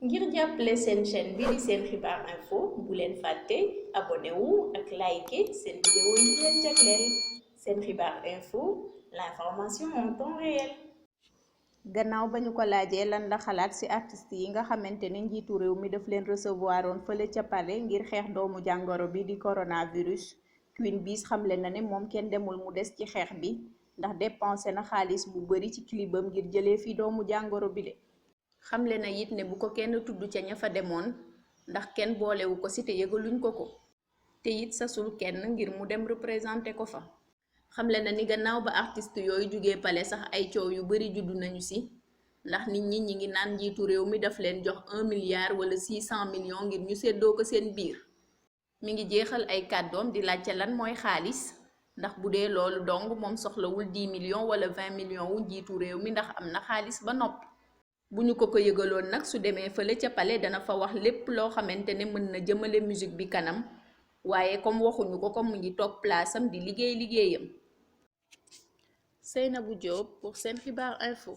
ngir jàppale seen chaîne bi di seen xibaar info bu leen fàtte abonné wu ak like seen vidéo yi leen jagleel seen xibaar info l'information en temps réel. gannaaw ba ñu ko laajee lan la xalaat ci artiste yi nga xamante ne njiitu réew mi daf leen recevoir woon fële ca palais ngir xeex doomu jàngoro bi di coronavirus, Queen Biz xamle na ne moom kenn demul mu des ci xeex bi ndax dépensé na xaalis bu bari ci clipam ngir jëlee fi doomu jàngoro bi de. xamle na it ne bu ko kenn tudd ca ña fa demoon ndax kenn boolewu ko ci te yëgaluñ ko te it sasul kenn ngir mu dem représenté ko fa. xamle na ni gannaaw ba artiste yooyu jugee pale sax ay coow yu bari juddu nañu ci ndax nit ñi ngi naan njiitu réew mi daf leen jox 1 milliard wala 600 millions ngir ñu séddoo ko seen biir. mi ngi jeexal ay kàddoom di laajte lan mooy xaalis ndax bu dee loolu dong moom soxlawul 10 millions wala 20 millions wu njiitu réew mi ndax am na xaalis ba noppi. bu ñu ko yëgaloon nag su demee fële ca palais dana fa wax lépp loo xamante ne mën na jëmale musique bi kanam waaye comme waxuñu ko comme mu ngi toog place am di liggéeyam. Seynabou Diop pour Sen Xibaar Info.